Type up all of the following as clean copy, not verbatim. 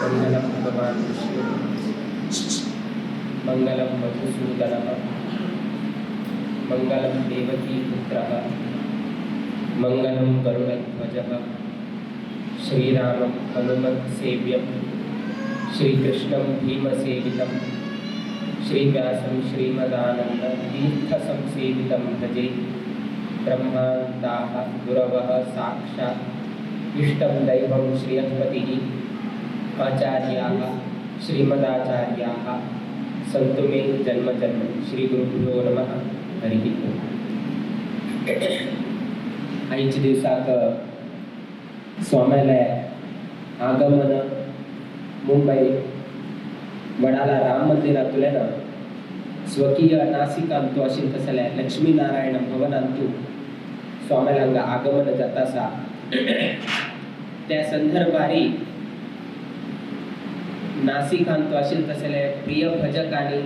मंगलं भगवान् विष्णु, मंगलं मधुसूदनः, मंगलं देवकीपुत्रः, मंगलं गरुडध्वजः, श्रीरामं हनुमत्सेव्यं, श्रीकृष्णं भीमसेवितं, श्रीव्यासं श्रीमदानन्द तीर्थसंसेवितं भजे। ब्रह्मान्ताः गुरवः साक्षात् इष्टं दैवं श्रियःपतिः, आचार्याः श्रीमदाचार्याः सन्तु मे जन्म जन्म। श्री गुरुभ्यो नमः। हरिः ओम्। आयच्या दिवसाक स्वाम्याले आगमन मुंबई वडाला राम मंदिरांतल्यान स्वकीय नासिकांतु अशें तसलें लक्ष्मीनारायण भवनांतु स्वाम्याले हांगा आगमन जाता आसा। त्या संदर्भारी नासिकांतु अशें तसले प्रिय भजकांनी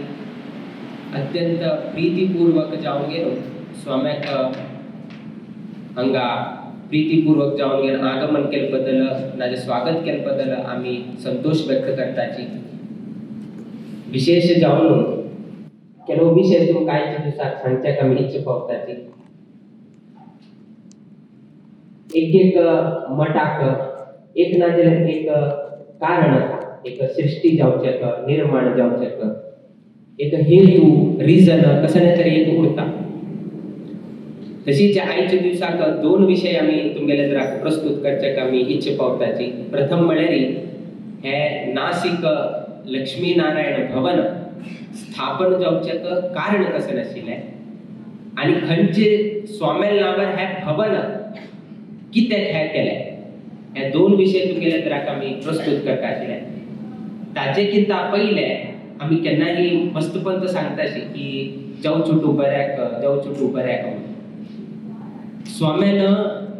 अत्यंत प्रीतिपूर्वक जावन गेलो स्वाम्याक हांगा प्रीतिपूर्वक जावन गेलो आगमन केले बद्दल नाजाल्यार स्वागत केले बद्दल आमी संतोष व्यक्त करताची। विशेष जावन ಕೆಲವು विशय तुमकां आयच्या दिसाक सांगच्याक आमी इच्छा पावताची। एक एक मठाक एक ना जाल्यार एक कारण आसा, एक सृश्टी जावचें, निर्माण जावचें, एक हेतू रिजन कसलें तरी एक उरता। तशीच आयच्या दिवसाक दोन विशय आमी तुमगेले जराक प्रस्तुत करच्याक आमी इच्छा पावताची। प्रथम म्हळ्यार हे नासिक लक्ष्मीनारायण भवन स्थापन जावचें कारण कशें आशिल्लें आनी खंयचे स्वाम्याल नांवार हें भवन कित्याक हें केलें, हे दोन विशय तुमगेले जराक आमी प्रस्तुत करता आशिल्ले। ताचे किंता पयलें आमी केन्नाय मस्तपंत सांगताशी की जावं चुटू बऱ्याक, जावं चुटू बऱ्याक म्हणून। स्वाम्यान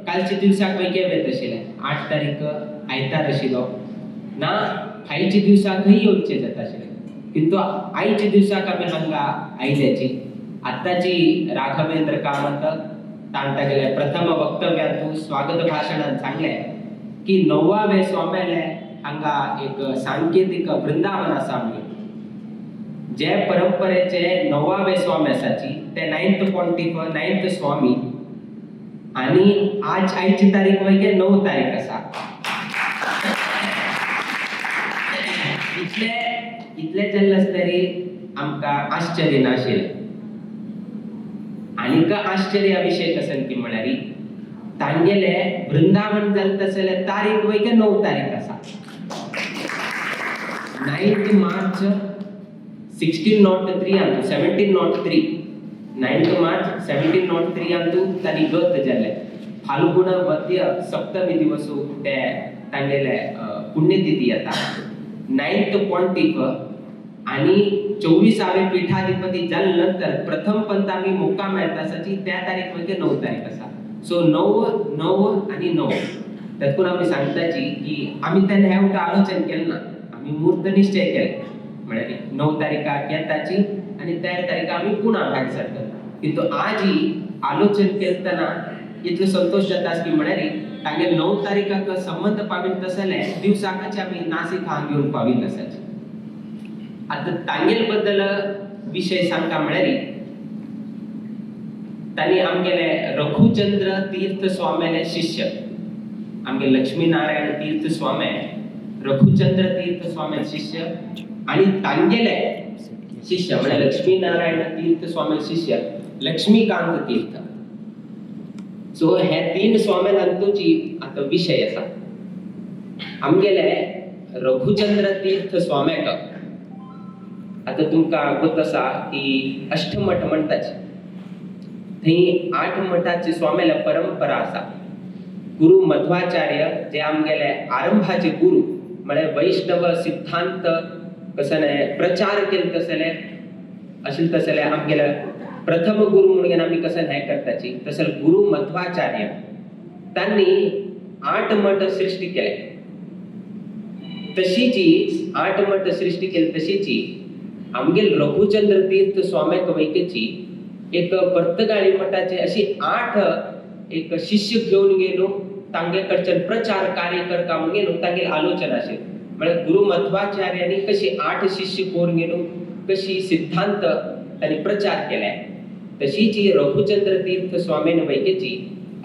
कालच्या दिवसाक वैके वेत आशिल्लें, 8 तारीख आयतार आशिल्लो ना, आयच्या दिवसाकय येवचें जाता आशिल्लें, किंतु आयच्या दिवसाक आमी हांगा आयल्याची। आतांची राघवेंद्र कामत तांकां गेले प्रथम वक्तव्यांतू स्वागत भाशणान सांगलें की 9वे स्वाम्याले हांगा एक सांकेतीक वृंदावन आसा म्हणून, जे परंपरेचे 9वे स्वामी आसाची ते 9th pontiff 9th स्वामी, आनी आज आयची तारीख वयगे 9 तारीख आसा। इतले जाल्लें आसतरी आमकां आश्चर्य नाशिल्लें। आनीक आश्चर्य विशय कशें की म्हळ्यार तांगेले वृंदावन जालें तशें जाल्यार तारीख वयगे 9 तारीख आसा, 9 मार्च 1603 अंतु 1703, 9 मार्च 1703 अंतु तांणी गत जालें। फाल्गुन वद्य सप्तमी दिवसू ते तांगेले पुण्यतिथी येता। 9th pontiff आनी 24वे पीठाधिपती जाले नंतर प्रथम पंत आमी मुक्काम मेळटा आसाची त्या तारीख म्हणजे 9 तारीख आसा। सो 9, 9 आनी 9 तातूंत आमी सांगताची की आमी तेन्ना हें उठा आलोचन केलें ना, आमी मूर्त निश्चय केले म्हळ्यार 9 तारीखाक येताची आनी त्या तारीखाक आमी पुणा भायर सरतले। किंतु आजी आलोचन केलतना इतलो संतोष जाता की म्हळ्यार तांगे 9 तारीखाक संबंद पाविल्ले तसले दिवसाकच आमी नासिक हांगा घेवन पाविल्ले आसाची। आतां तांगेल बद्दल विशय सांगता म्हळ्यार तांणी आमगेले रघुचंद्र तीर्थ स्वाम्याले शिष्य, आमगे लक्ष्मीनारायण तीर्थ स्वामी रघुचंद्र तीर्थ स्वाम्याले शिष्य आनी तांगेले शिष्य म्हळ्यार लक्ष्मीनारायण तीर्थ स्वाम्याले शिष्य लक्ष्मीकांत तीर्थ। सो हे 3 स्वाम्यालांतूची आतां विशय आसा। आमगेले रघुचंद्र तीर्थ स्वाम्याक आतां तुमकां गोत आसा की अष्टमठ म्हणटाची, थंय 8 मठाची स्वाम्याल्या परंपरा आसा। गुरु मध्वाचार्य जे आमगेले आरंभाचे गुरु म्हळ्यार वैष्णव सिद्धांत कसले प्रचार केले तसले अशें तसले आमगेले प्रथम गुरु म्हणून आमी कसं हें करताची तसले गुरु मध्वाचार्य तांणी 8 मठ सृष्टी केले। तशीची 8 मठ सृष्टी केली तशीची आमगेल रघुचंद्र तीर्थ स्वाम्याक वैकेची एक पर्तगाळी मठाचे अशी 8 एक शिष्य घेवन गेलो तांगे कडच्यान प्रचार कार्य करता म्हणून गेलो तांगेल आलोचना आशिल्ली। म्हळ्यार गुरु मध्वाचार्यांनी कशी 8 शिष्य कोरून घेवन कशी सिद्धांत तांणी प्रचार केले, तशीच ही रघुचंद्र तीर्थ स्वामीन वैकेची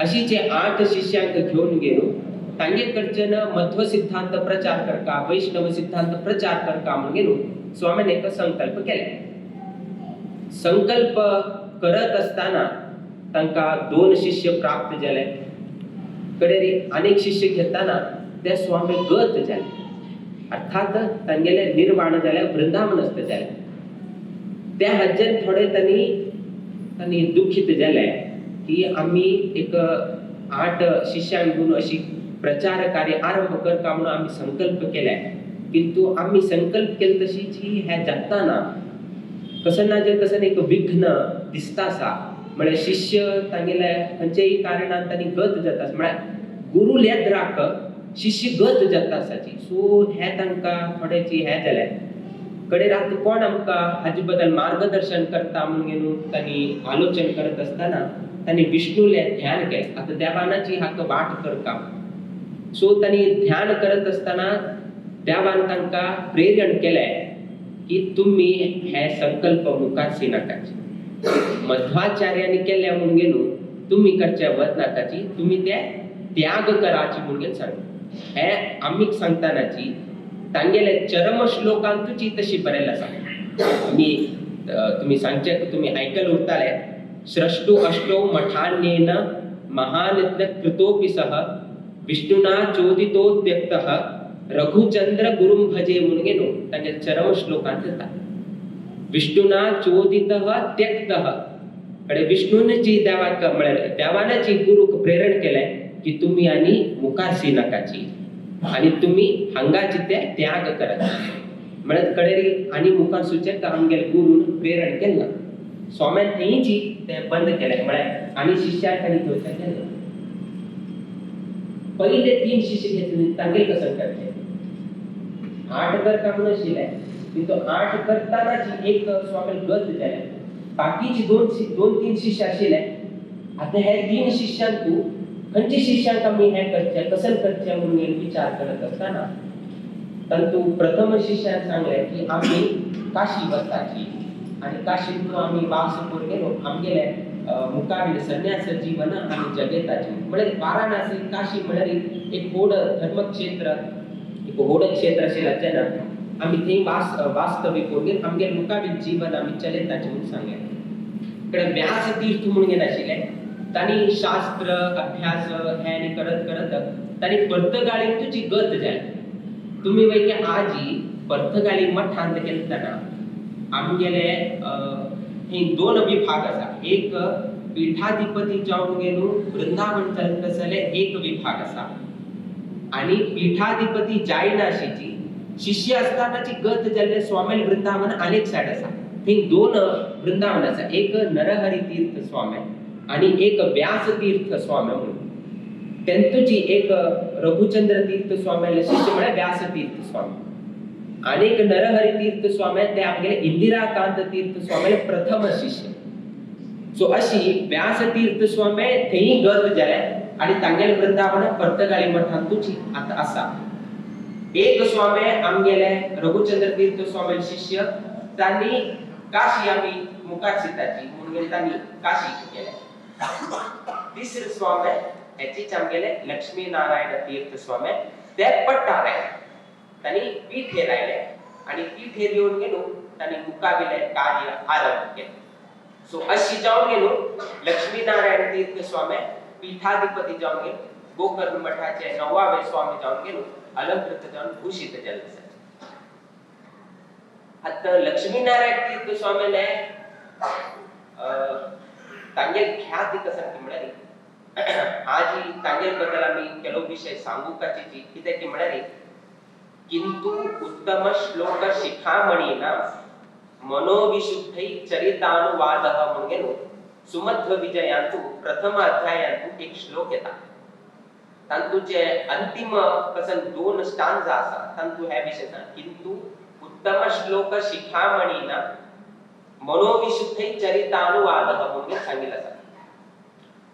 अशी जे 8 शिष्यांक घेवन गेलो तांगे कडच्यान मध्व सिद्धांत प्रचार करका, वैष्णव सिद्धांत प्रचार करका म्हणून गेलो स्वामीन एक संकल्प केले. संकल्प करत असताना तांकां 2 शिष्य प्राप्त जाले. कडेन अनेक शिष्य घेताना ते स्वामी गत जाले, अर्थात तांगेले निर्वाण जाले, वृंदावनस्थ जाले. त्या हाजेर थोडे तांणी तांणी दुखीत जाले की आमी एक 8 शिष्यांक घेवन अशी प्रचार कार्य आरंभ करता म्हणून आमी संकल्प केले, किंतु आमी संकल्प केले तशीच ही ह्या जाताना कसं ना जे कसं एक विघ्न दिसता आसा, म्हळ्यार शिष्य तांगेले खंयचेय कारणान तांणी गत जाता, म्हळ्यार गुरू लेद्राक शिष्य गत जाता आसाची. सो हे तांकां थोडेची हें जालें. कडे रात कोण आमकां हाजे बद्दल मार्गदर्शन करता म्हणून घेवन तांणी आलोचन करत आसतना तांणी विष्णूलें ध्यान केलें. आतां देवानाची हाका वाट करता, सो तांणी ध्यान करत आसतना देवान तांकां प्रेरण केलें की तुमी हे संकल्प मुखार नाकाची, मध्वाचार्यांनी केले म्हणून घेवन तुमी करचे वच नाकाची, तुमी ते त्याग कराची म्हणून घेवन सांगले. हे आमी सांगतानाची तांगेले चरम श्लोकांतूच तशी बरयल्लें आसा. तुमी सांगचे तुमी आयकल उरताले, स्रष्टु अष्टौ मठान्येन महान कृतोपि सह विष्णुना चोदितो त्यक्तः रघुचंद्र गुरुं भजे म्हणून घेवन तांगे चरम श्लोकांत येता. विष्णुना चोदितः त्यक्तः कडे विष्णून जी देवाक म्हळ्यार देवान जी गुरूक प्रेरण केलें की तुमी आनी मुखार नाकाची आनी तुमी हांगाची ते त्याग करात, म्हळ्यार कडेरी आनी मुखार सुचें आमगेले गुरून प्रेरण केलें ना. स्वाम्यान थंयची तें बंद केलें, म्हळ्यार आनी शिष्याक तांणी घेवचें केलें. पयले 3 शिष्य घेतले तांगेले कसं करचें, 8 करता म्हणून आशिल्लें, किंतु 8 करतानाची एक स्वामी गत जालें, बाकीची 2-3 शिष्य आशिल्ले. आतां हे 3 शिष्यांतू खंयच्या शिष्यांक आमी हें करचें कसं करचें म्हणून विचार करत आसतना तांतू प्रथम शिष्यान सांगलें की आमी काशी वताची आनी काशींतून आमी वास करून गेलो आमगेले मुखावेलें संन्यास जीवन आमी जगेताची. म्हळ्यार वाराणसी काशी म्हळ्यार एक व्हड धर्मक्षेत्र, एक व्हड क्षेत्र आशिल्ल्याच्यान आमी थंय वास्तव्य करून गेलो आमगेले मुखावेलें जीवन आमी चलयताचें म्हणून सांगलें. कडेन व्यास तीर्थ म्हणून गेले आशिल्लें, तांणी शास्त्र अभ्यास हे आनी करत करत तांणी पर्तगाळीन तुजी गत जाली. तुमी वयके आजी पर्तगाळी मठांत गेलतना आमगेले हे 2 विभाग आसा, एक पीठाधिपती जावन गेलो वृंदावन चलत जाल्यार एक विभाग आसा आनी पीठाधिपती जायनाशीची शिष्य आसतानाची गत जाल्ले स्वामी वृंदावन आनेक सायड आसा. थंय 2 वृंदावन आसा, एक नरहरी तीर्थ स्वामी आनी एक व्यास तीर्थ स्वामी म्हणून. तेंतूची एक रघुचंद्र तीर्थ स्वामी शिष्य म्हळ्यार व्यास तीर्थ स्वामी आनी एक नरहरी तीर्थ स्वामी ते आमगेले इंदिराकांत तीर्थ स्वामी प्रथम शिष्य. सो अशी व्यास तीर्थ स्वामी थंय गत जाले आनी तांगेले वृंदावन पर्तगाळी मठांतूच आतां आसा. एक स्वामी आमगेले रघुचंद्र तीर्थ स्वामी शिष्य तांणी काशी आमी मुखार सीताची म्हणून तांणी काशी केले. तिसरे स्वामी हेचीच आमगेले लक्ष्मी नारायण तीर्थ स्वामी ते पट्टार आयले, तांणी पीठेर आयले आनी पीठेर येवन गेलो तांणी मुखावेलें कार्य आरंभ केलें. सो अशी जावन गेलो लक्ष्मी नारायण तीर्थ स्वामी पीठाधिपती जावन गेलो, गोकर्ण मठाचे 9वे स्वामी जावन गेलो, अलंकृत जावन भूषित जाले आसा. आतां लक्ष्मी नारायण तीर्थ स्वामीले तांगेल ख्याती कसं की म्हळ्यार आजी तांगेल बद्दल आमी ಕೆಲವು विशय सांगूकाची कित्याक की म्हळ्यार किंतु उत्तम श्लोक शिखामणीना मनोविशुद्धै चरितानुवादः म्हणून गेलो सुमध्व विजयांतु प्रथम अध्यायांतु एक श्लोक येता. तांतूचे अंतिम कसन 2 स्टांजा आसा तांतू हे विशय सांग, किंतु उत्तम श्लोक शिखामणीना मनोविशुद्धै चरितानुवादः म्हणून सांगितलं आसा.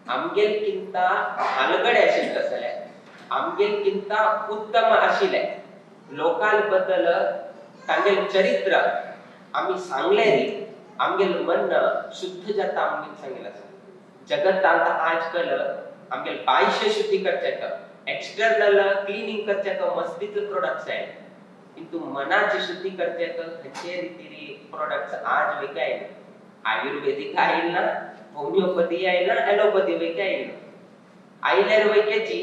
आमगेल किंता हालगडे आशिल्ले आसले, आमगेल किंता उत्तम आशिल्ले लोकां बद्दल तांगेले चरित्र आमी सांगले न्ही आमगेले मन शुद्ध जाता आमगेले सांगेल आसा. जगतांत आजकाल आमगेले बायशे शुद्धी करच्याक एक्सटर्नल क्लिनींग करच्याक मस्तीतले प्रोडक्ट्स आयले, किंतु मनाची शुद्धी करच्याक खंयचे रितीरी प्रोडक्ट्स आज वेगळे आयले. आयुर्वेदीक आयल ना, होमिओपॅथी आयल ना, एलोपॅथी वेगळे आयल ना. आयल्यार वैक्याची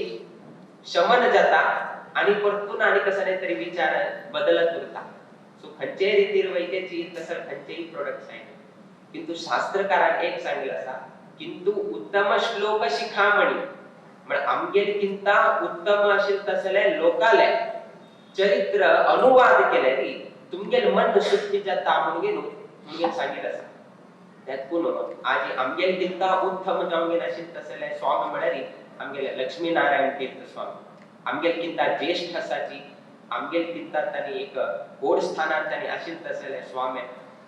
शमन जाता आणि परतून आणि कसं तरी विचार बदलत उरता. सो खंयचेय रितीर वैक्याची तसं खंयचेय प्रोडक्ट्स आयले. किंतु शास्त्रकारान एक सांगितलं आसा, किंतु उत्तम श्लोक शिखामणी म्हळ्यार आमगेले किंता उत्तम आशिल्ले तसले लोकाले चरित्र अनुवाद केल्यार तुमगेले मन शुद्धी जाता म्हणून तुमगेले सांगितलं आसा. त्यातून आज आमगेले किंता उत्तम जावंक आशिल्ले तसले स्वामी म्हळ्यार आमगेले लक्ष्मीनारायण तीर्थ स्वामी. आमगेले किंता ज्येष्ठ आसाची, आमगेले किंता तांणी एक व्हड स्थानार तांणी आशिल्ले तसले स्वामी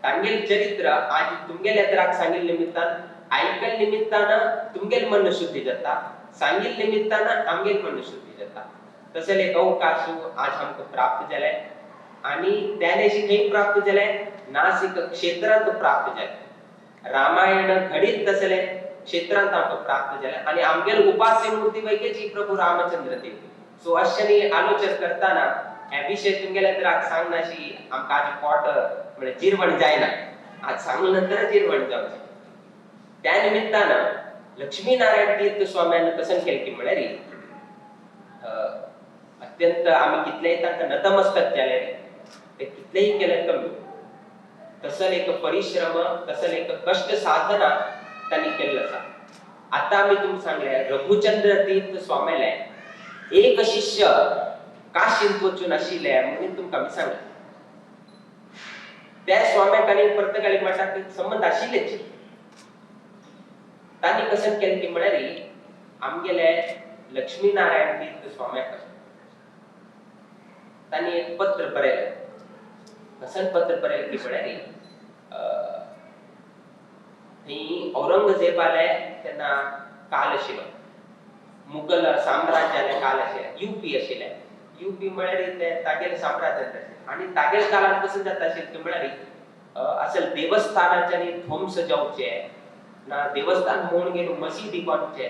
तांगेले चरित्र आज तुमगेले एदराक सांगिल्ले निमित्तान आयकल निमित्तान तुमगेले मन शुद्धी जाता, सांगिल्ले निमित्तान आमगेले मन शुद्धी जाता. तसले एक अवकाश आज आमकां प्राप्त जाले आनी त्या दिशी खंय प्राप्त जाले, नासिक क्षेत्रांत प्राप्त जाले. रामायण घडीत तसले क्षेत्रांत आमकां प्राप्त जाले आनी आमगेले उपास्य मूर्ती वैकेची प्रभू रामचंद्र देव. सो अशांनी आलोचन करतना हे विशय तुमगेले एदराक सांगनाशी आमकां आज पोट म्हळ्यार जिरवण जायना, आज सांगले नंतर जिरवण जावचें. त्या निमित्तान लक्ष्मीनारायण तीर्थ स्वाम्यान कसन केलें की म्हळ्यार अत्यंत आमी कितलेय तांकां नतमस्तक जाले ते कितलेय केले कमी. तसल एक परिश्रम, तसल एक कश्ट साधना तांणी केल्लो आसा. आतां आमी तुमकां सांगले रघुचंद्र तीर्थ स्वाम्याले एक शिष्य काशींत वचून आशिल्ले म्हणून तुमकां आमी सांगले. त्या स्वाम्याक आनी पर्तगाळी मठाक संबंद आशिल्लेच. तांणी कसन केलें की म्हळ्यार आमगेले लक्ष्मीनारायण तीर्थ स्वाम्याक तांणी एक पत्र बरयलें. कसन पत्र बरयलें की म्हळ्यार थंय औरंगजेबाले तेन्ना काल आशिल्लो, मुगल साम्राज्याले काल आशिल्ले, युपी आशिल्ले. युपी म्हळ्यार ते तागेले साम्राज्यांत आशिल्लें आनी तागेले काळांत कशें जाता आशिल्लें की म्हळ्यार असल देवस्थानाच्यानी ध्वंस जावचे ना, देवस्थान म्हणून गेलो मशिदी बांदचे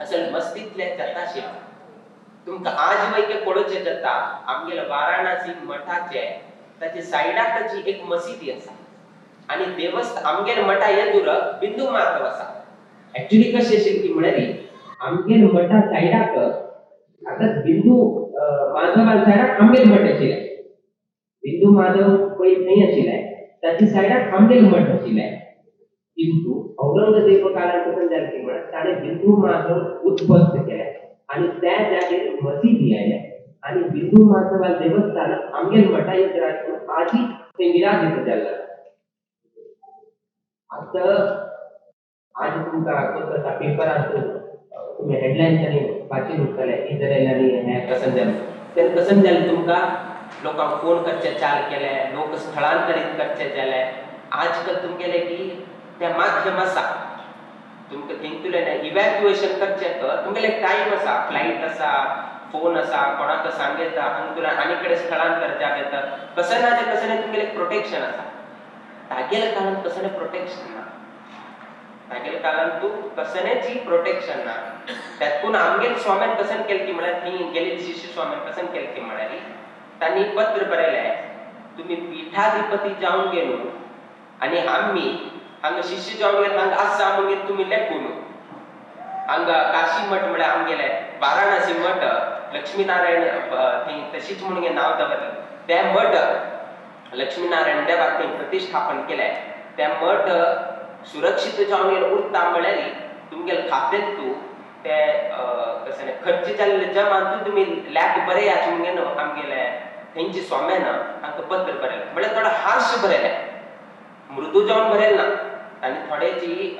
असल मस्तीतले जाता आशिल्लें. तुमकां आज वैके पळोवचें जाता आमगेले वाराणसी मठाचे ताचे सायडाक ताची एक मशिदी आसा आनी देवस्थ आमगेले मठा एदूर बिंदू माधव आसा. एक्चुअली कशें आशिल्लें की म्हळ्यार आमगेले मठा सायडाक आतां बिंदू माधवा सायडाक आमगेले मठ आशिल्लें. बिंदू माधव पळय थंय आशिल्लें, ताचे सायडाक आमगेले मठ आशिल्लें. किंतु औरंगजेब काळांत कशें जालें की म्हळ्यार ताणें बिंदू माधव उद्ध्वस्त केलें आनी त्या जागेर मशिदी आयले आनी बिंदू माधवा देवस्थान आमगेले मठा एदराक आजी थंय विराजित जाल्लें. आतां आज तुमकां कोता पेपरांत तुमी हेडलायन्सांनी वाचून उरतले इस्रायलांनी हें कसन जालें. तेन्ना कसन जालें तुमकां लोकांक फोन करचे चाल केले, लोक स्थलांतरीत करचे जाले. आजकाल तुमगेले की ते माध्यम आसा तुमकां थंयतुल्यान इव्हॅक्युएशन करचें तुमगेले टायम आसा, फ्लायट आसा, फोन आसा, कोणाक सांगता हांगा आनी कडेन स्थलांतर जावं येता. कसं ना तें कसं ना तुमगेले प्रोटेक्शन आसा. तागेल्या काळांत कसलें प्रोटेक्शन ना, तागेल्या काळांत तूं कसलेंच प्रोटेक्शन ना. त्यातून आमगेले स्वाम्यान कसन केलें की म्हळ्यार थंय गेले शिष्य स्वाम्यान कसन केलें की म्हळ्यार तांणी पत्र बरयलें, तुमी पीठाधिपती जावन गेलो आनी आमी हांगा शिष्य जावन गेले हांगा आसा म्हणून तुमी लेखून हांगा काशी मठ म्हळ्यार आमगेले वाराणसी मठ लक्ष्मीनारायण थंय तशीच म्हणून नांव दवरलें. तें मठ लक्ष्मीनारायण देवाक थंय प्रतिष्ठापन केलें. तें मठ सुरक्षीत जावन उरता म्हळ्यार तुमगेले खात्यांत तूं ते कशें खर्च जाल्ले जमा तुमी लॅक बरयात म्हणून आमगेले थंयचे स्वाम्यान हांकां पत्र बरयलें. म्हळ्यार थोडो हार्श बरयलें, मृदू जावन बरयलें ना, आनी थोडेची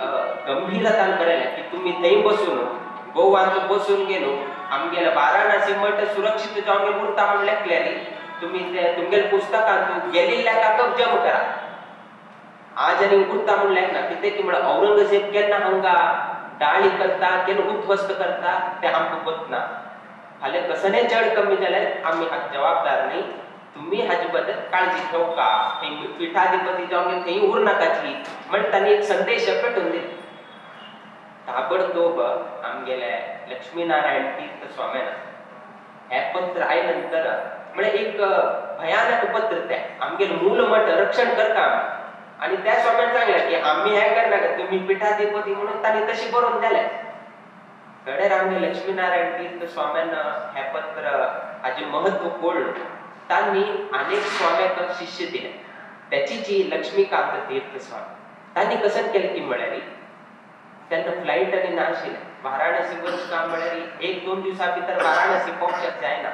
गंभीरतान बरयलें की तुमी थंय बसून गोवांत बसून गेलो आमगेले वाराणसी मठ सुरक्षीत जावन उरता म्हूण लेखलें तुमी ते तुमगेले पुस्तकांत गेल्ल्या काका जम करा. आज आनी उरता म्हूण लेखना कितें की म्हळ्यार औरंगजेब केन्ना हांगा दाळी करता केन्ना उद्ध्वस्त करता तें आमकां कोत ना. फाल्यां कसलें चड कमी जाल्यार आमी हाका जबाबदार न्ही, तुमी हाजे बद्दल काळजी घेवका, थंय पिठाधिपती जावन थंय उरनाकाची म्हण तांणी एक संदेश पेटोवन दिलो. ताबडतोब आमगेले लक्ष्मीनारायण तीर्थ स्वाम्यान हें पत्र आयले नंतर म्हळ्यार एक भयानक पत्र तें, आमगेलें मूल मठ रक्षण करता आमी. आनी त्या स्वाम्यान सांगलें की आमी हें करनाका, तुमी पिठाधिपती म्हणून तांणी तशें बरोवन दिलें. कडेर आमगे लक्ष्मीनारायण तीर्थ स्वाम्यान हें पत्र हाजें महत्व कळ्ळें, तांणी अनेक स्वाम्याक शिष्य दिले. त्याची जी लक्ष्मीकांत तीर्थ स्वामी तांणी कसं केलें की म्हळ्यार तेन्ना फ्लायट आनी नाशिल्लें, वाराणसी वचका म्हळ्यार एक दोन दिवसां भितर वाराणसी पावच्याक जायना.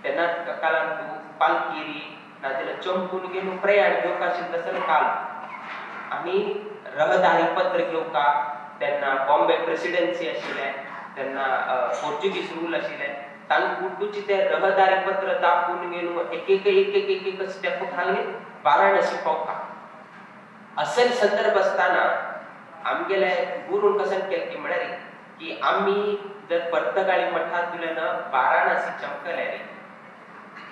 तेन्ना काळान तूं पालकिरी नाजाल्यार चमकून घेवन प्रयाण घेवपा आशिल्लें तसो काल. आनी रहदारी पत्र घेवका तेन्ना बॉम्बे प्रेसिडेन्सी आशिल्लें, तेन्ना पोर्चुगीज रूल आशिल्लें, तांकां कुटूची ते रहदारी पत्र दाखोवन घेवन एक एक एक एक एक स्टेप घालून वाराणसी पावता. असल संदर्भ आसतना आमगेले गुरून कसं केलें की म्हळ्यार की आमी जर पर्तगाळी मठांतल्यान वाराणसी चमकले रे,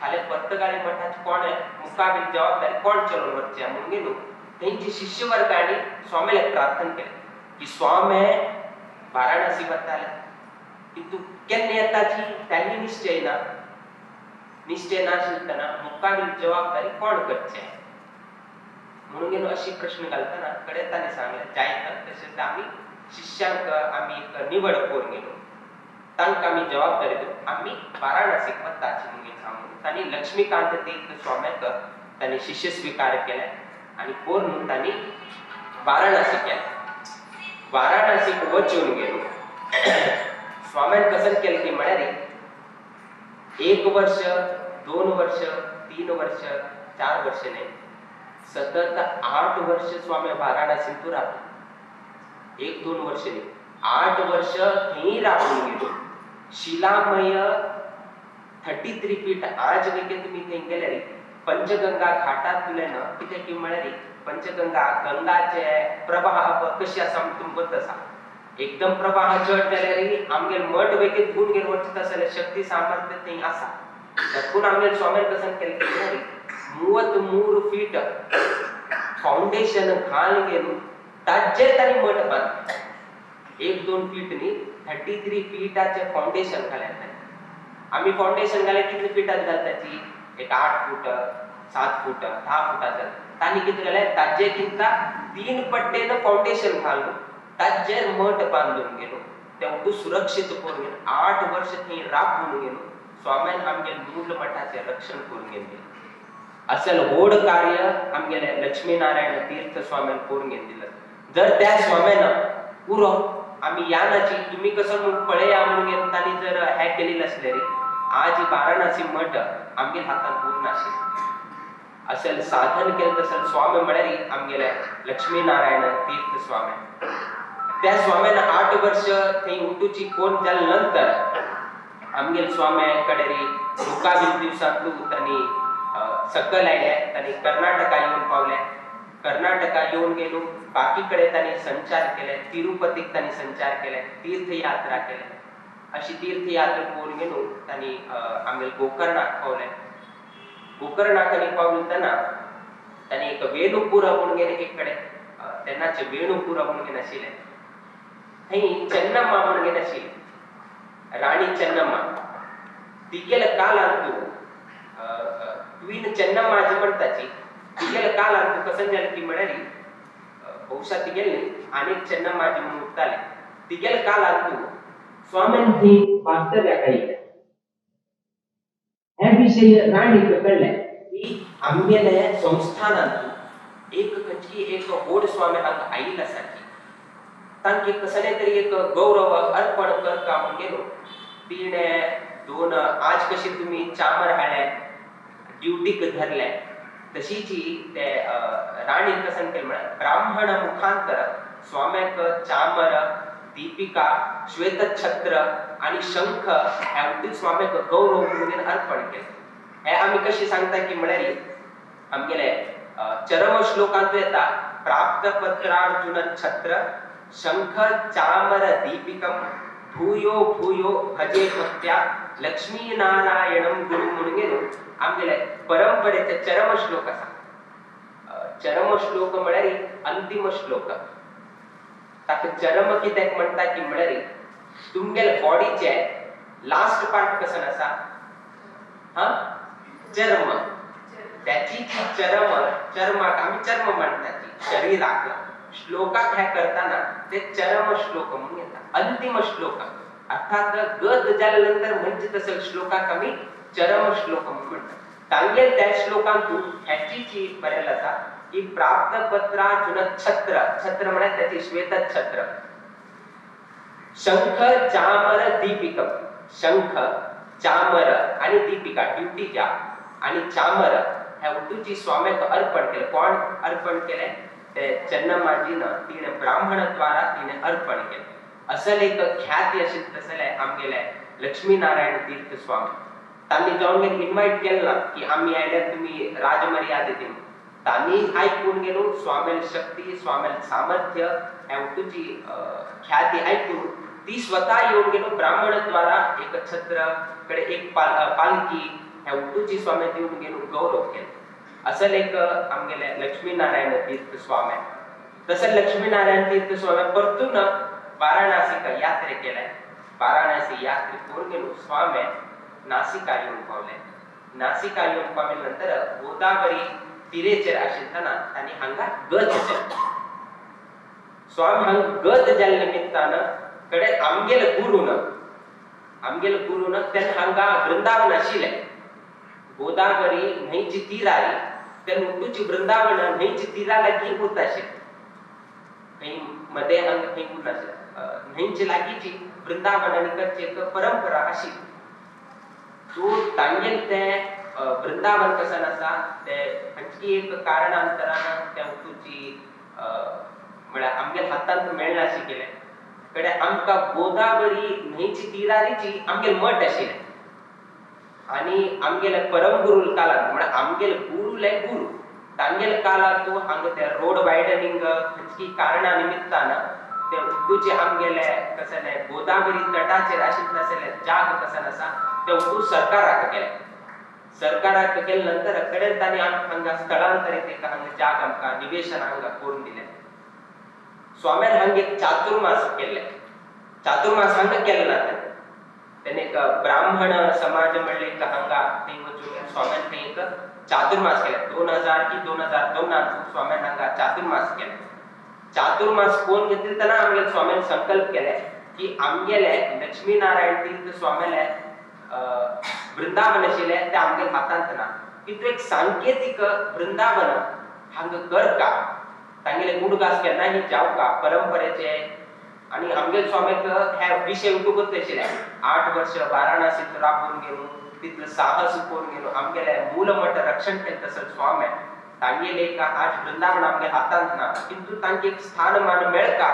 फाल्यां पर्तगाळी मठाची कोण मुखावेली जबाबदारी कोण चलोवन वचचें म्हणून गेलो तेंची शिष्यवर्गांनी स्वामीला प्रार्थना केलें की स्वामी वाराणसी वताले की तूं केन्ना येताची तांणी निश्चय ना, निश्चय नाशिल्लतना मुखावेली जबाबदारी कोण करचें म्हणून गेलो अशी प्रश्न घालतना कडेन तांणी सांगलें जायत तशेंच आमी शिष्यांक आमी एक निवड करून गेलो, तांकां आमी जबाबदारी दिवन आमी वाराणसीक वताची म्हणून सांगून तांणी लक्ष्मीकांत तीर्थ स्वाम्याक तांणी शिष्य स्विकार केले आनी करून तांणी वाराणसी केलें. वाराणसीक वचून गेलो स्वाम्यान कसं केलें की म्हळ्यार 1 वर्ष 2 वर्ष 3 वर्ष 4 वर्ष न्ही, सतत 8 वर्ष स्वामी वाराणसींतू रावले. 1-2 वर्ष न्ही, 8 वर्ष थंय रावून गेलो. शिलामय 33 फीट आज वेगळे तुमी थंय गेल्यार पंचगंगा घाटांतल्यान कितें की म्हळ्यार पंचगंगा गंगाचे प्रवाह कशी आसा तुमकां खबर आसा, एकदम प्रवाह चड जाल्यार आमगेले मठ वेगळे धुवन घेवन वचत आसले शक्ती सामर्थ्य थंय आसा. देखून आमगेले स्वाम्यान कसं केलें की म्हळ्यार 33 फीट फाउंडेशन घालून घेवन ताजेर तांणी मठ बांदले. 1-2 फीट न्ही, 33 फीटाचें फाउंडेशन घालें तांणी. आमी फाउंडेशन घालें कितले फिटाक घालताची, एक 8 फूट 7 फूट 10 फुटाचें. तांणी कितें घालें ताजे किंता 3 पट्टेन फाउंडेशन घालून ताजेर मठ बांदून गेलो, तें सुरक्षीत करून घेवन 8 वर्ष थंय राबून गेलो. स्वाम्यान आमगेले मूल मठाचें रक्षण करून घेतलें. असल व्हड कार्य आमगेले लक्ष्मीनारायण तीर्थ स्वाम्यान करून घेतलें. जर त्या स्वाम्यान उरो आमी या नाची तुमी कसो म्हूण पळया म्हणून घेवन तांणी जर हें केलें आसलें रे, आज वाराणसी मठ आमगेले हातान उरनाशिल्लें. असल साधन केलें तसं स्वामी म्हळ्यार आमगेले लक्ष्मीनारायण तीर्थ स्वामी. त्या स्वाम्यान 8 वर्ष थंय उठूची कोण जाले नंतर आमगेले स्वाम्या कडेन मुखावेल्या दिवसांतू तांणी सकल आयले, तांणी कर्नाटका येवन पावले. कर्नाटका येवन गेलो बाकी कडेन तांणी संचार केले, तिरुपतीक तांणी संचार केले, तीर्थयात्रा केले. अशी तीर्थयात्रा करून गेलो तांणी आमगेले गोकर्णाक पावले. गोकर्णाक पावले तेन्ना तांणी एक वेणुपुरा म्हणून गेले एक कडेन, तेन्नाचे वेणुपुरा म्हणून गेले आशिल्लें, थंय चन्नम्मा म्हणून गेले आशिल्ली, राणी चन्नम्मा. तिगेले काळांतू क्वीन चन्नम्मा जी म्हणटाची तिगेले काळांतू कसं जालें की म्हळ्यार बहुशा तिगेले आनीक चन्नम्मा जी म्हणून उरताले. तिगेले काळांतू स्वाम्यान थंय वास्तव्याक आयिल्ले. हे विशय राणीक कळ्ळें की आमगेले संस्थानांतू एक खंयची एक व्हड स्वामी हांगा आयिल्लो आसा की तांकां कसलें तरी एक गौरव अर्पण करता म्हणून गेलो. तिणें 2 आज कशी तुमी चामर हाडले ड्युटीक धरले तशीच ते राणीन कसं केलें म्हळ्यार ब्राह्मण मुखांतर स्वाम्याक चामर दीपिका श्वेतछत्र आनी शंख ह्या स्वाम्याक गौरव म्हणून अर्पण केलें. हे आमी कशें सांगता की म्हळ्यार आमगेले चरम श्लोकांत येता प्राप्त पत्रार्जुन छत्र शंख चामर दीपिकम भूयो भूयो भजे भक्त्या लक्ष्मीनारायणं गुरु म्हणून गेलो आमगेले परंपरेचे चरम श्लोक आसा. चरम श्लोक म्हळ्यार अंतिम श्लोक. ताका चरम कित्याक म्हणटा की म्हळ्यार तुमगेले बॉडीचे लास्ट पार्ट कसं आसा, हा चर्म. त्याची चरम, चर्माक आमी चर्म म्हणटाची शरीराक. श्लोकाक हे करताना ते चरम श्लोक म्हणून येता, अंतिम श्लोक. अर्थात गद जाल्या नंतर म्हणजे तसं श्लोकाक आमी चरम श्लोक म्हणून म्हणतात. तांगेल त्या श्लोकांतून ह्याची जी बरेल आसा की प्राप्त पत्रार्जुन छत्र, छत्र म्हळ्यार त्याची श्वेत छत्र, शंख चामर दीपिका, शंख चामर आणि दीपिका ड्युटीच्या आणि चामर ह्या उटूची स्वाम्याक अर्पण केले. कोण अर्पण केले? ते चन्नमाजीनं तिने ब्राह्मण द्वारा तिने अर्पण केले. असल एक ख्याती अशी तसले आमगेले लक्ष्मीनारायण तीर्थ स्वामी. तांणी जावन इन्वायट केलं ना की आम्ही आयल्यार तुम्ही राजमर्यादेत. तांणी आयकून गेलो स्वामेल शक्ती, स्वामेल सामर्थ्य ह्या उटूची ख्याती आयकून ती स्वतः येऊन गेलो ब्राह्मण द्वारा एक छत्र कडे एक पालखी ह्या उटूची स्वामी दिवन गेलो गौरव केलो. असल एक आमगेले लक्ष्मीनारायण तीर्थ स्वामी. तसं लक्ष्मीनारायण तीर्थ स्वामी परतून वाराणसीक यात्रे केले. वाराणसी यात्रे करून गेलो स्वामी नासिका येऊन पावले. नासिका येऊन पावले नंतर गोदावरी तिरेचेर आशिल्लना तांणी हांगा गत जाले. स्वामी हांगा गत जाल्ल्या निमित्तान कडे आमगेले गुरून, आमगेले गुरून तेन्ना हांगा वृंदावन आशिल्लें. गोदावरी न्हंयची तिरारी तेन्ना उटूची वृंदावन न्हंयची तिरा लागीं उरता आशिल्लें. खंय मध्ये हांगा खंय उरनाशिल्लें. न्हंयचे लागींची वृंदावन आनी करची एक परंपरा आशिल्ली. सो तांगेल तें वृंदावन कसन आसा ते खंयची एक कारणांतरान त्या उटूची म्हळ्यार आमगेले हातांत मेळनाशी केलें. कडे आमकां गोदावरी न्हंयची तिरारीची आमगेले मठ आशिल्लें. आनी आमगेले परमगुरू कालांत म्हळ्यार आमगेले गुरूले गुरू तांगेले कालांत हांगा ते रोड वायडनिंग खंयची कारणा निमित्तान ते उटूचे आमगेले कसले गोदावरी तटाचेर आशिल्ले तसले जाग कसन आसा ते उटू सरकाराक केले. सरकाराक केले नंतर कडेन तांणी आमकां हांगा स्थलांतरीत एक हांगा जाग आमकां निवेशन हांगा करून दिलें. स्वाम्यान हांगा एक चातुर्मास केल्ले. चातुर्मास हांगा केले ना तेणे एक ब्राह्मण समाज म्हणले एक हांगा थंय वचून स्वाम्यान थंय एक चातुर्मास केले. 2000 की 2002 स्वाम्यान हांगा चातुर्मास केले. चातुर्मास कोण घेतले तेन्ना आमगेले स्वाम्यान संकल्प केले की आमगेले लक्ष्मीनारायण तीर्थ स्वाम्याले वृंदावन आशिल्लें तें आमगेले हातांत ना, किंतु एक सांकेतीक वृंदावन हांगा करका, तांगेले उडगास केन्नाय जावका परंपरेचे. आनी आमगेले स्वामीक हे विशय उठूंकच आशिल्ले. 8 वर्ष वाराणसीत राबून गेलो, तितलो साहस करून गेलो, आमगेले मूलमठ रक्षण केलें तसो स्वामी तांगेले एक आज वृंदावन आमगेले हातांत ना, किंतु तांकां एक स्थानमान मेळका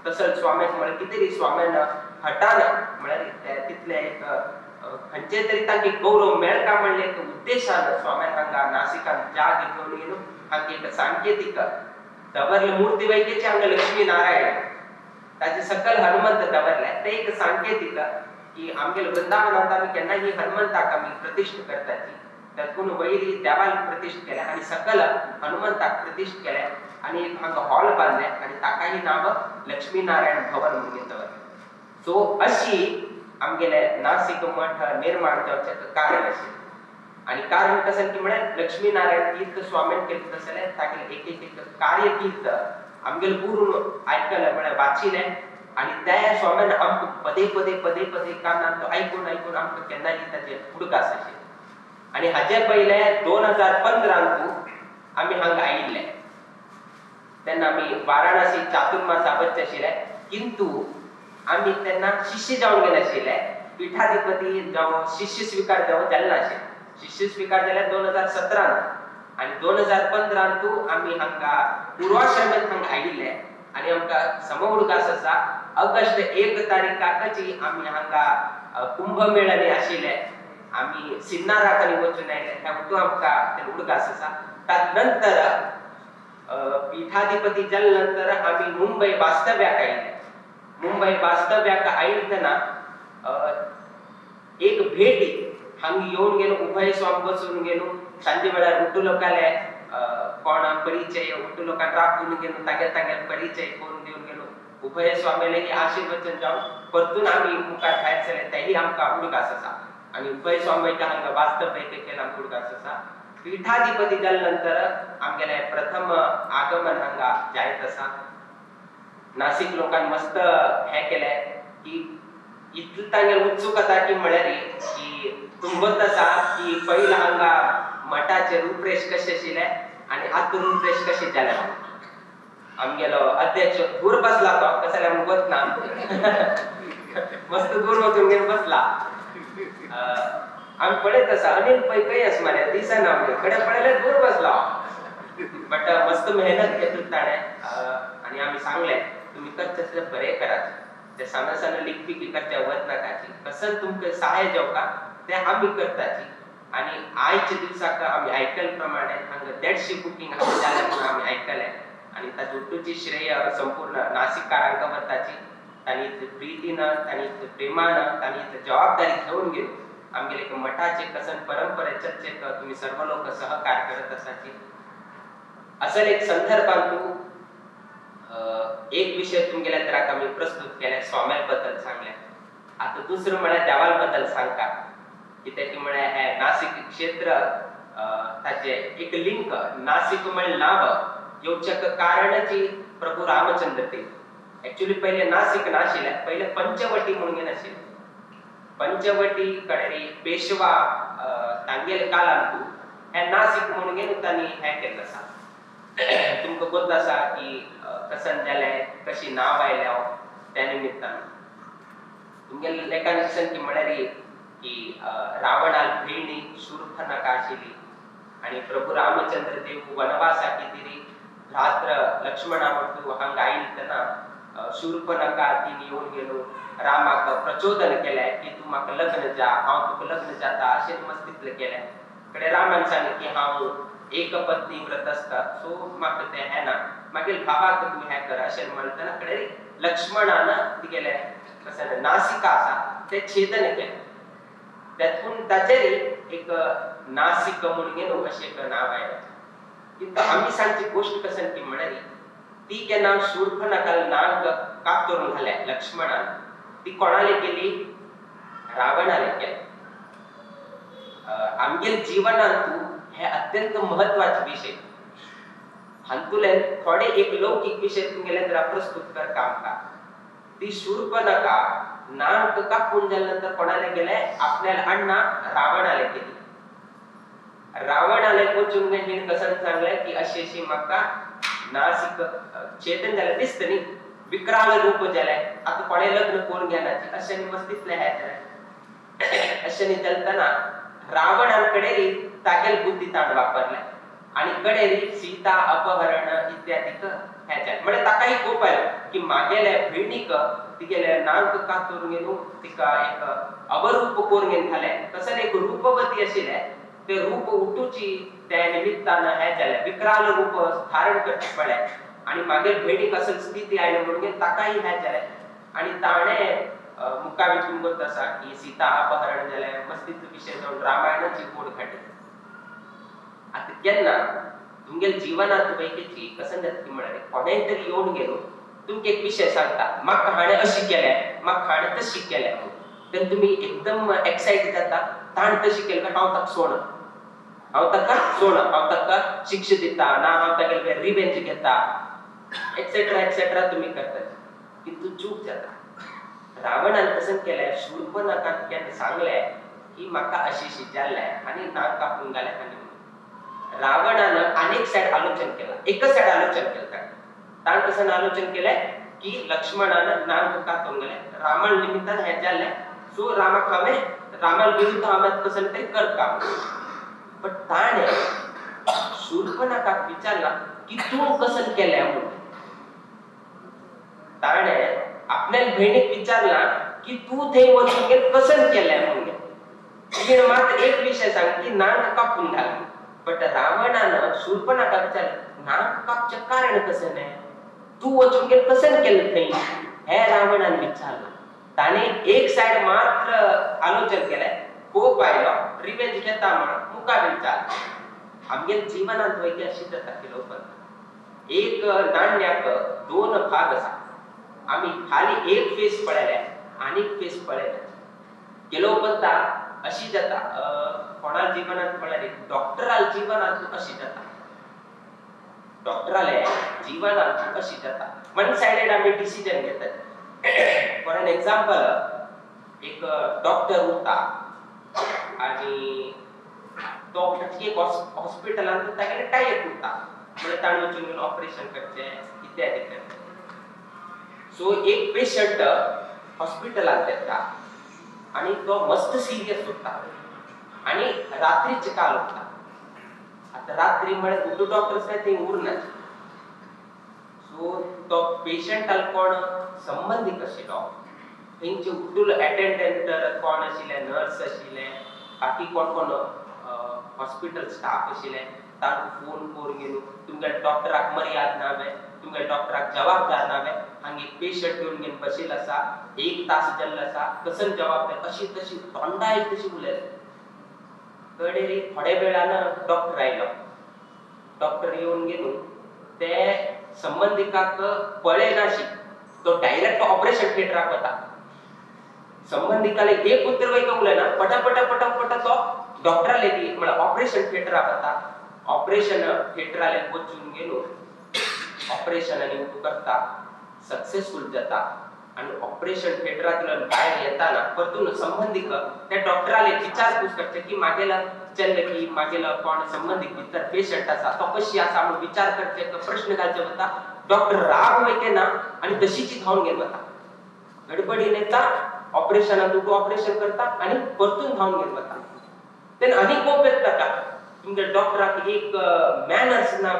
तसो स्वाम्याक म्हळ्यार कितें तरी स्वाम्यान हटान म्हळ्यार तितले एक खंयचे तरी तांकां गौरव मेळका म्हणले एक उद्देशान स्वाम्यान हांगा नासिकान जाग घेवन गेलो. हांगा एक सांकेतीक दवरले मूर्ती वैकेचे हांगा लक्ष्मी नारायण ताचे सकल हनुमंत दवरले. ते एक सांकेतीक की आमगेले वृंदावनांत आमी केन्नाय हनुमंताक आमी प्रतिश्ठ करताची, तातूंत वयरी देवाक प्रतिश्ठ केले आनी सकल हनुमंताक प्रतिश्ठ केले आनी एक हांगा हॉल बांदले आनी ताकाय नांव लक्ष्मीनारायण भवन म्हणून दवरलें. सो अशी आमगेले नासिक मठ निर्माण जावचें कारण आशिल्लें. आनी कारण कशें की म्हळ्यार लक्ष्मीनारायण तीर्थ स्वामीन केलें तसलें तागेलें एक एक एक कार्यकीर्त आमगेले गुरून आयकलें म्हळ्यार वाचिलें आनी त्या स्वाम्यान आमकां पदे पदे पदे पदे कानान तो आयकून आयकून आमकां केन्नाय ताचेर उडगास आशिल्ले. आनी हाजे पयले 2015 आमी हांगा आयिल्ले तेन्ना आमी वाराणसी चातुर्मासा वचचे आशिल्ले, किंतु आमी तेन्ना शिष्य जावन गेले आशिल्ले. पीठाधिपती जावं शिष्य स्विकार जावं जाले नाशिल्ले. शिष्य स्विकार जाले 2017 आनी 2015 आमी हांगा पूर्वाश्रमांत हांगा आयिल्ले आनी आमकां समउडगास आसा ऑगस्ट 1 तारीखाकची आमी हांगा कुंभमेळांनी आशिल्ले. आमी सिन्नाराक आनी वचून आयले. ह्या आमकां ते उडगास आसा. तात नंतर पीठाधिपती जाले नंतर आमी मुंबय वास्तव्याक आयिल्ले. मुंबय वास्तव्याक आयिल्तना एक भेटी हांगा येवन गेलो उभय स्वामी बसून गेलो सांजे वेळार उड्डू लोकांले कोण परिचय उड्डू लोकांक राखून गेलो तागेल तागेल परिचय करून दिवन गेलो उभय स्वामीले ही आशीर्वचन जावन परतून आमी मुखार भायर सरले तेही आमकां उडगास आसा आनी उभय स्वामीच्या हांगा वास्तव्य केलें आमकां उडगास आसा. पीठाधिपती जाले नंतर आमगेले प्रथम आगमन हांगा जायत आसा. नासिक लोकांक मस्त हें केलें की इतलें तांगेले उत्सुकता की म्हळ्यार की तुमगोत आसा की पयलीं हांगा मठाचें रुपरेश कशें आशिल्लें आनी आतां रुपरेश कशें जालें. आमगेलो अध्यक्ष दूर बसला तो कसं जाल्यार आमकां गोत ना मस्त दूर वचून घेवन बसला. आमी पळयत आसा अनिल पै खंय आसा मरे दिसना आमकां कडेन पळयल्यार दूर बसला बट मस्त मेहनत घेतली ताणें आनी आमी सांगलें तुमी करचें आसल्यार बरें करात ते साना साना लिकपिकी करच्या वच नाकाची कसं तुमकां सहाय जावका तें आमी करताची. आनी आयच्या दिवसाक आमी आयकले प्रमाणे हांगा 150 बुकींग हांगा जालें म्हणून आमी आयकलें आनी ताचे उट्टूची श्रेय संपूर्ण नासिककारांक वताची. तांणी इतले प्रितीन तांणी इतले प्रेमान तांणी इतली जबाबदारी घेवन गेली आमगेले एक मठाचे कसन परंपरे चर्चेक तुमी सर्व लोक सहकार करत आसाची. असल एक संदर्भांतू एक विषय तुमगेल्या तराक आमी प्रस्तुत केले स्वाम्या बद्दल सांगले. आतां दुसरें म्हळ्यार देवाल बद्दल सांगता कित्याक की म्हळ्यार हें नासिक क्षेत्र ताचे एक लिंक नासिक म्हळ्यार नांव येवच्याक कारणची प्रभू रामचंद्र देव. एक्चुअली पयलें नासिक नाशिल्लें पयलें पंचवटी म्हणून नाशिल्लें. पंचवटी कडेन पेशवा तांगेले काळांतू हें नासिक म्हणून तांणी हें केल्लें आसा. तुमकां गोत आसा की कसन जालें कशी नांव आयलें त्या निमित्तान तुमगेले लेखान कसन की म्हळ्यार की रावणाल भयणी शूर्पणखा आशिल्ली आनी प्रभू रामचंद्र देव वनवासा खातीर भ्रात्र लक्ष्मणा म्हणटू हांगा आयिल्ले तेन्ना शूर्पणखा तिणी येवन गेलो रामाक प्रचोदन केलें की तूं म्हाका लग्न जा हांव तुका लग्न जाता अशें मस्तीतलें केलें. कडेन रामान सांगलें की हांव एक पत्नी व्रत आसता सो म्हाका तें हें ना मागीर भावाक तूं हें कर अशें म्हणटना कडेन लक्ष्मणान तिगेलें कशें नासिका आसा तें छेदन केलें. तातूंत ताचेर एक नासिक म्हणून न्हू अशें एक नांव आयलें. किंतु आमी सांगची गोश्ट कशें की म्हळ्यार ती केन्ना शूर्पणखाल नाग कातरून घालें लक्ष्मणान ती कोणाले केली रावणाले केली. आमगेले जिवनांतू हे अत्यंत महत्वाचे विषय हातूंतल्यान थोडे एक लौकीक विषय तुमगेले जरा प्रस्तुत कर आमकां. ती शूर्पणखा नाक कापून जाल्या नंतर कोणाले गेले आपल्याला अण्णा रावणाले केली. रावणाले वचून हिणें कसन सांगलें की अशी अशी म्हाका नासिक चेतन जालें दिसता न्ही विकराल रूप जालें आतां कोणें लग्न करून घेनाची अशें मस्तीतलें हें जालें. अशें चलतना रावणान कडेन तागेल बुद्धी ताण वापरलें आनी कडेन सीता अपहरण इत्यादीक हें जालें. म्हळ्यार ताकाय कोप आयलो की मागेले भयणीक तिगेले नाक कातरून घेवन तिका एक अवरूप करून घेवन घालें तशें एक रूपवती आशिल्लें ते रूप उठूची त्या निमित्तान हें जालें विकराल रूप धारण करचें पडलें आनी मागीर भयणीक असली स्थिती आयली म्हणून ताकाय हें जालें. आनी ताणें मुखार वचून गोत आसा की सीता अपहरण जालें मस्तीचो विशय जावन रामायणाची गोड घाटी. आतां केन्ना तुमगेले जिवनांत पैकीची कसन जाता की म्हळ्यार कोणेय तरी येवन गेलो तुमकां एक विशय सांगता म्हाका हाणें अशें केलें म्हाका हाणें तशें केलें तेन्ना तुमी एकदम एक्सायट जाता ताणें तशें केलें हांव ताका सोडना हांव ताका सोडना हांव ताका शिक्षा दिता ना हांव तागेले रिवेंज घेता एक्सेट्रा एक्सेट्रा तुमी करतात. किंतु चूक जाता. रावणान कसन केलें शूर्पणखाक केन्ना सांगलें की म्हाका अशी अशी जाल्लें आनी नाक कापून घालें आनी रावणान आनीक सायड आलोचन केलां एकच सायड आलोचन केलें ताणें. ताणें कसन आलोचन केलें की लक्ष्मणान नाक कातून घालें रावण निमित्तान हें जाल्लें सो रामाक हांवें रामा विरुद्ध हांवें कसन तरी करता. बट ताणें शूर्पणखाक विचारलां की तूं कसन केलें म्हणून. ताणें आपल्या भयणीक विचारलां की तूं थंय वचून गेल कसन केलें म्हणून. तिणें मात एक विशय सांग की नाक कापून घाल. बट रावणान शूर्पणखाक विचारलें नाक कापचें कारण कशें न्हय तूं वचून गेल कसन केलें थंय. हे रावणान विचारला. ताणें एक सायड मात्र आलोचन केलें, कोप आयलो, रिवेंज घेता म्हणून मुखार विचार. आमगे जिवनांत वैके अशी जाता किलोपन एक नाण्याक दोन भाग आसा. आमी खाली एक फेस पळयले आनीक फेस पळयले. किलोपंता अशी जाता कोणा जिवनांत पळयले डॉक्टराल जिवनांत अशी जाता, डॉक्टराले जिवनांत अशी जाता. वन सायडेड आमी डिसिजन घेतात. फॉर एन एक्झाम्पल, एक डॉक्टर उरता आनी तो एक हॉस्पिटलांत तागेले टायप उरता, म्हणजे ताणें वचून ऑपरेशन करचें इत्यादी करचें. सो एक पेशंट हॉस्पिटलांत येता आनी तो मस्त सिरियस उरता आनी रात्रीचे काल उरता. आतां रात्री म्हळ्यार उर्दू डॉक्टर्स काय थंय उरना. सो तो पेशंटाक कोण संबंदीक आशिल्लो, थंयचे उड्डूल अटेंडंट कोण आशिल्ले, नर्स आशिल्ले, बाकी कोण कोण हॉस्पिटल स्टाफ आशिल्ले, तांकां फोन करून घेवन तुमगे डॉक्टराक मर्याद नावे, तुमगे डॉक्टराक जबाबदार नावे, हांगा एक पेशंट येवन घेवन बशिल्लो आसा, एक तास जाल्लो आसा, कसन जबाबदार, अशी तशी तोंडाय तशी उलयले. कडेरी थोड्या वेळान डॉक्टर आयलो. डॉक्टर येवन घेवन ते संबंदिकाक पळयनाशी तो डायरेक्ट ऑपरेशन थिएटराक वता. संबंदिकाले एक उतर वयता उलयना, पटापटा पटापटा तो डॉक्टराले दी म्हळ्यार ऑपरेशन थिएटराक वता. ऑपरेशन थिएटराले वचून गेलो, ऑपरेशन आनी करता, सक्सेसफूल जाता आनी ऑपरेशन थिएटरांतल्यान भायर येताना परतून संबंदीक त्या डॉक्टराले विचारपूस करचे की मागेला चल्ले की मागेला कोण संबंदीक भितर पेशंट आसा तो कशी आसा म्हणून विचार करचे, प्रश्न घालचे वता. डॉक्टर राग वयते ना आनी तशीची धांवन घेवन वता. गडबडीन येता, ऑपरेशनान ऑपरेशन करता आनी परतून धांवन घेवन वता. तेन्ना आनी कोप येता ताका, तुमगे डॉक्टराक एक मॅनर्स ना,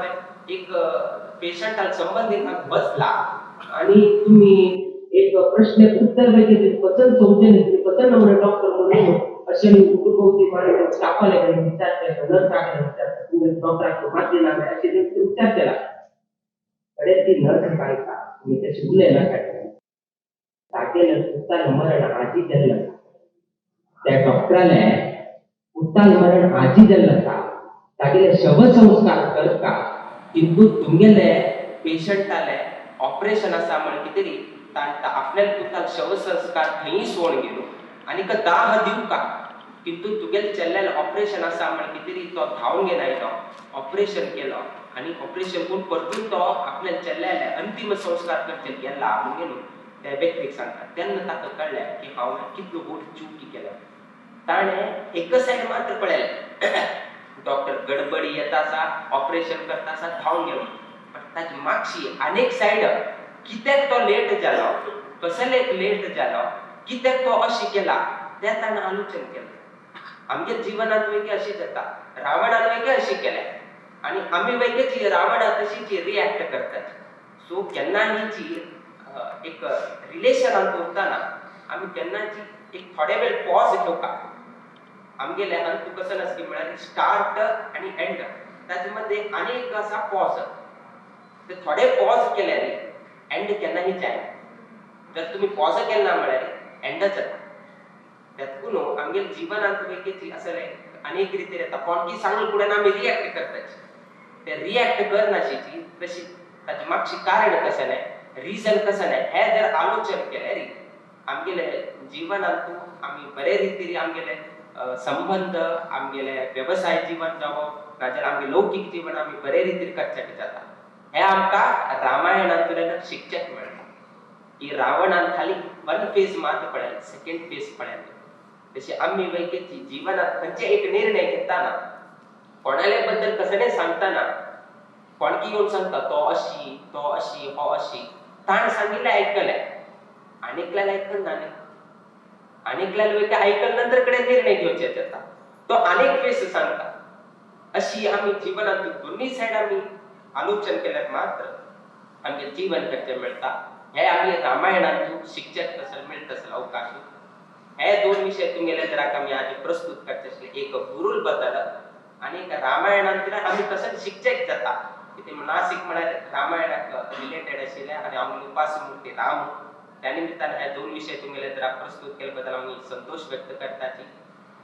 एक पेशंटाक संबंदीत बसला आनी तुमी एक प्रश्न उत्तर वयते पसंत सौजन्य पसंत म्हणून डॉक्टर म्हणून अशें भोवती स्टाफाले कडेन विचार केलो, नर्सा कडेन विचार, डॉक्टराक मातली ना अशें विचार केला. कडेन ती नर्स सांगता तुमी तशें उलयनाका, तागेलें उताल मरण आजी जाल्लें आसा, त्या डॉक्टराले उताल मरण आजी जाल्लें आसा, तागेले शवसंस्कार करता, किंतु तुमगेले पेशंटाले ऑपरेशन आसा म्हण कितें तरी तांकां आपल्याक तुका शवसंस्कार थंय सोड गेलो आनीक दाह दिवका, किंतु तुगेले चल्लेलें ऑपरेशन आसा म्हण कितें तरी तो धांवन घेवन आयलो, ऑपरेशन केलो आनी ऑपरेशन करून परतून तो आपल्या चल्लेले अंतीम संस्कार करचे गेला म्हणून गेलो त्या व्यक्तीक सांगता. तेन्ना ताका कळ्ळें की हांवें कितलो व्हड चुकी केल्या. ताणें एक सायड मात्र पळयलें, डॉक्टर गडबडी येता आसा, ऑपरेशन करता आसा, धांवन गेलो, पण ताजी मागशी आनीक सायड कित्याक तो लेट जालो, कसलेक लेट जालो, कित्याक तो अशें केला तें ताणें आलोचन केलें. आमगे जिवनांत वयगे अशें जाता, रावणान वयगे अशें केलें आनी आमी वयगे रावणा तशीच रिएक्ट करतात. सो केन्नाय एक रिलेशनांत उरतना आमी केन्नाची एक थोडे वेळ पॉज घेवका. आमगेले अंत कसं आसता म्हळ्यार स्टार्ट आनी एंड ताचे मध्ये आनी एक आसा पॉज. ते थोडे पॉज केल्यार एंड केन्नाय जायना. जर तुमी पॉज केले ना म्हळ्यार एंडच जाता. त्यातून आमगेले जिवनांत वयकेची असले अनेक रितीन येता, कोण की सांगले फुडें आमी रिएक्ट करताची, ते रिएक्ट करनाशीची तशी ताचे मागशी कारण कशें न्हय, रिजन कशें न्हय, हें जर आलोचन केल्यार आमगेले जिवनांत आमी बरे रितीन आमगेले संबंद, आमगेले वेवसाय जीवन जावं नाजाल्यार आमगे लौकीक जीवन आमी बरे रितीन करच्याक जाता. हें आमकां रामायणांतल्यान शिकच्याक मेळटा की रावणान खाली वन फेज मात्र पळयलें, सेकेंड फेज पळयलें. तशी आमी वैकेची जिवनांत खंयचे एक निर्णय घेताना कोणाले बद्दल कसलें सांगतना कोणकी येवन सांगता तो अशी, तो अशी, हो अशी, ताणें सांगिल्लें आयकलें आनी एकल्यान आयकल ना न्ही, आनी एकल्यान वयता आयकल नंतर कडेन निर्णय घेवचे जाता, तो आनीक फेस सांगता. अशी आमी जिवनांत दोन्ही सायड आमी आलोचन केल्यार मात्र आमगे जीवन करचें मेळटा. हे आमी रामायणांत शिकच्याक तसो मेळटा तसो अवकाश. हे दोन विशय तुमगेले जराक आमी आज प्रस्तुत करचे आसले, एक गुरुल बद्दल आनी एक रामायणांतल्यान आमी कसं शिकचेक जाता. कितें नासीक म्हळ्यार रामायणाक रिलेटेड आशिल्लें आनी आमगे उपास्य मूर्ती राम. त्या निमित्तान हे दोन विशय तुमगेले जरा प्रस्तुत केले बद्दल आमी संतोष व्यक्त करताची.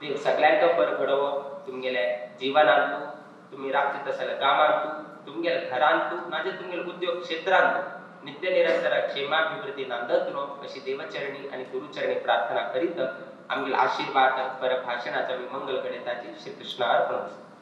देव सगळ्यांक बरो घडोवो तुमगेले जीवनांतू, तुमी राबचे तसले गांवांतू, तुमगेले घरांतू, नाजाल्यार तुमगेले उद्योग क्षेत्रांतू नित्य निरंतर क्षेमाभिवृद्धी नांदत रो अशी देवचरणी आनी गुरुचरणी प्रार्थना करीत आमगेले आशीर्वाद पर भाशणाचो आमी मंगल घडयताची. श्री कृष्ण अर्पण.